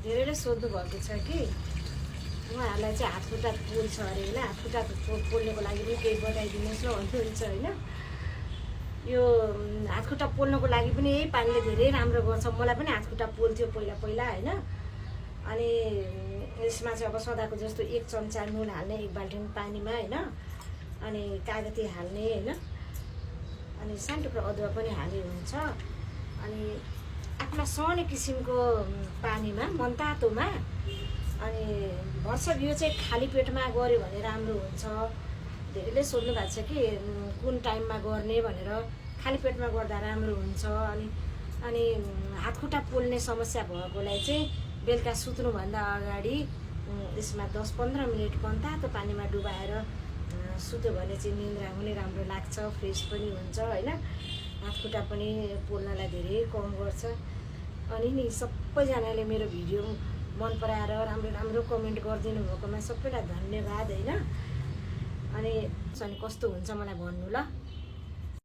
धेरैले सोध्नु भएको छ कि उहाँहरूलाई चाहिँ हात खुट्टा पोल्छ अरे होइन, हात खुट्टा पोल्नको लागि पनि केही बताइदिनुहोस् न भन्नुहुन्छ होइन। यो हात खुट्टा पोल्नको लागि पनि यही पानीले धेरै राम्रो गर्छ। मलाई पनि हात खुट्टा पोल्थ्यो पहिला पहिला होइन। अनि यसमा चाहिँ अब सदाको जस्तो 1 चम्चा नुन हाल्ने 1 बाल्टिन पानीमा होइन, अनि कागती हाल्ने होइन, अनि सानो टुक्रा अदुवा पनि हाले हुन्छ। अनि आफ्ना सहने किसिमको पानीमा मनतातोमा अनि भर्सक यो चाहिँ खाली पेटमा गऱ्यो भने राम्रो हुन्छ। धेरैले सोध्नु भएको छ कि कुन टाइममा गर्ने भनेर। खाली पेटमा गर्दा राम्रो हुन्छ। अनि हात खुट्टा पोल्ने समस्या भएकोलाई चाहिँ बेलुका सुत्नुभन्दा अगाडि यसमा 10-15 मिनट मनतातो पानीमा डुबाएर सुत्यो भने चाहिँ निन्द्रा पनि राम्रो लाग्छ, फ्रेस पनि हुन्छ होइन। हात खुट्टा पनि पोल्नलाई धेरै कम गर्छ। अनि नि सबैजनाले मेरो भिडियो मन पराएर राम्रो राम्रो कमेन्ट गरिदिनु भएकोमा सबैलाई धन्यवाद होइन। अनि कस्तो हुन्छ मलाई भन्नु ल।